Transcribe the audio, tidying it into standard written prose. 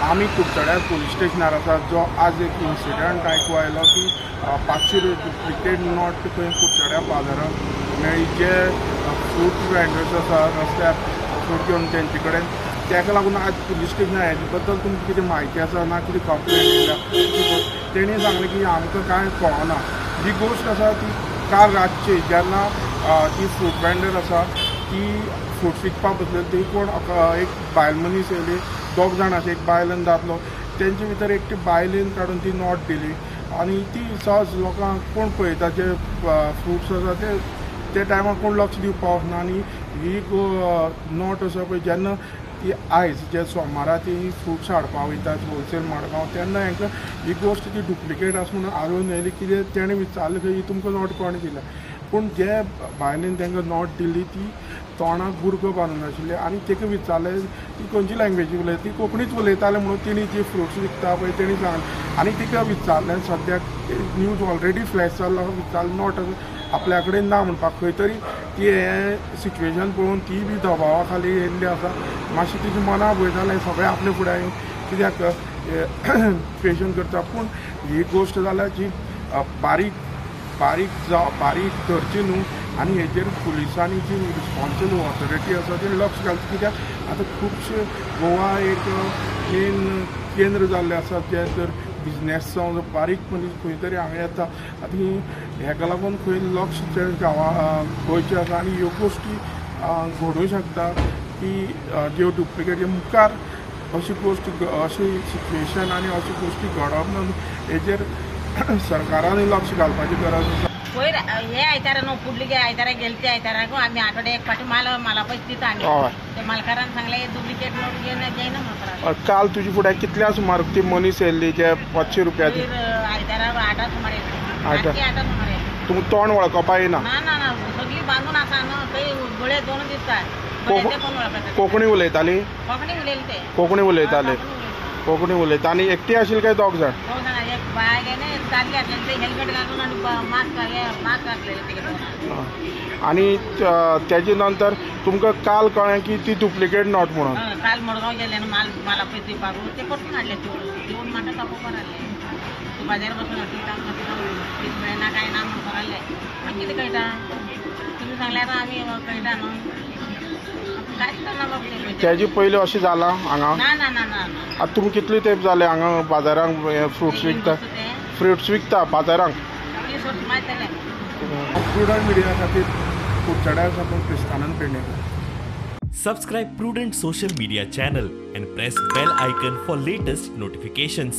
आमी कुडचड्यार पुलीस स्टेशनार आसा, जो आज एक इन्सिडंट आयकू आयलो की 500 डुप्लिकेट not खंय कुडचड्या बाजारांत मेळ्ळी. जे फ्रूट वेंडर्स आसा रस्त्यार फ्रूट घेवन तेंचे कडेन, ताका लागून आज पुलीस स्टेशनार हेजे बद्दल तुमकां कितें म्हायती आसा ना कितें कंप्लेन येयल्या, तेणी सांगलें की आमकां कांय कळना. जी गोश्ट आसा ती काल रातची जेन्ना ती फ्रूट वेंडर आसा ती फ्रुट्स विकपाक बसलेली, ती कोण एक बायल मनीस येयली, दोग जाण आसा, एक बायल आनी दादलो, तेंचे भितर एकटी बायलेन काडून ती not दिली आनी ती सहज लोकांक कोण पळयता जे फ्रुट्स आसा ते त्या टायमार कोण लक्ष दिवपाक वचना. आनी ही not आसा पळय, जेन्ना ती आयज जे सोमारा ती फ्रुट्स हाडपाक वयता होलसेल मडगांव, तेन्ना हांकां ही गोश्ट ती डुप्लिकेट आसा म्हणून आडोवन येयली. कितें तेणें विचारलें खंय ही तुमकां not कोणें दिल्या, पूण जे बायलेन तांकां not दिली ती तोंडाक बुरको बांदून आशिल्ली आनी ताका विचारलें ती खंयची लँग्वेजी उलयता, ती कोंकणीच उलयताले म्हणून तिणी जी फ्रुट्स विकता पळय तेणी सांगलें. आनी तिका विचारलें, सद्याक न्यूज ऑलरेडी फ्लॅश जाल्लो, विचारलें not आपल्या कडेन ना म्हणपाक, खंय तरी ती हें सिच्युएशन पळोवन ती बी दबावा खाली येयल्ली आसा, मातशी तिच्या मना भंय जालें सगळें आपले फुडें येवन कित्याक सिच्युएशन करता. पूण ही गोश्ट जाल्या जी बारीक बारीक जावं बारीक धरची न्हू, आनी हेजेर पुलिसांनी जी रिस्पॉन्सिबल ऑथॉरिटी आसा ती लक्ष घालचें, कित्याक आतां खुबशे गोवा एक मेन केंद्र जाल्लें आसा, जे तर बिजनेस जावं बारीक मनीस खंय तरी हांगा येता, आनी हेका लागून खंय लक्ष गांवा गोंयचें आसा. आनी ह्यो गोश्टी घडूंक शकता की ज्यो डुप्लिकेट मुखार अशी गोश्ट अशी सिच्युएशन आनी अशी गोश्टी घडप ना, हेजेर सरकारान लक्ष घालपाची गरज आसा. पयर हे आयतारा न्हू, फुडले आयतारा गेले ते आयताराक आमी आठवड्या एक फाटी माल माला पयशे दिता आमी, ते मालकारान सांगलें डुप्लिकेट नोट घेयना घेयना म्हणपाक. काल तुजे फुडें कितल्या सुमार ती मनीस येयल्ली जे 500 रुपया? आयतारा 8 सुमार येयल्ली, 8 सुमार येयल्ली. तुमकां तोंड वळखपा येना? ना ना ना, सगळी बांदून आसा न्हू, थंय गळे दोन दिसता. कोंकणी उलयताली? कोंकणी उलयली ते, कोंकणी उलयताले, कोंकणी उलयता. आनी एकटी आशिल्ली काय दोग जाण? दोग जाणां, एक बायल आनी एक दादले आसलेले, ते हेल्मेट घालून आनी मास्क मास्क घातलेले तेगे. आनी तेजे नंतर तुमकां काल कळ्ळें की ती डुप्लिकेट not म्हणून? काल मडगांव गेले न्हू माल माला पयशे दिवपाक, ते परतून हाडले, दिवन म्हाका तापोवपाक हाडले. तूं बाजार बसून हाडटा पयशे मेळना काय ना म्हणपाक लागले. मागीर कितें कळटा, तुमी सांगल्यार आमी कळटा न्हू. तेजे पयलीं अशें जालां हांगा? ना ना ना ना. आतां तुमी कितले तेंप जाले हांगा बाजारांक फ्रुट्स विकता? फ्रुट्स विकता बाजारांक? प्रुडंट मिडिया खातीर कुडचड्यार साकून Kristanand Pednekar. Subscribe Prudent social media channel and press bell icon for latest notifications.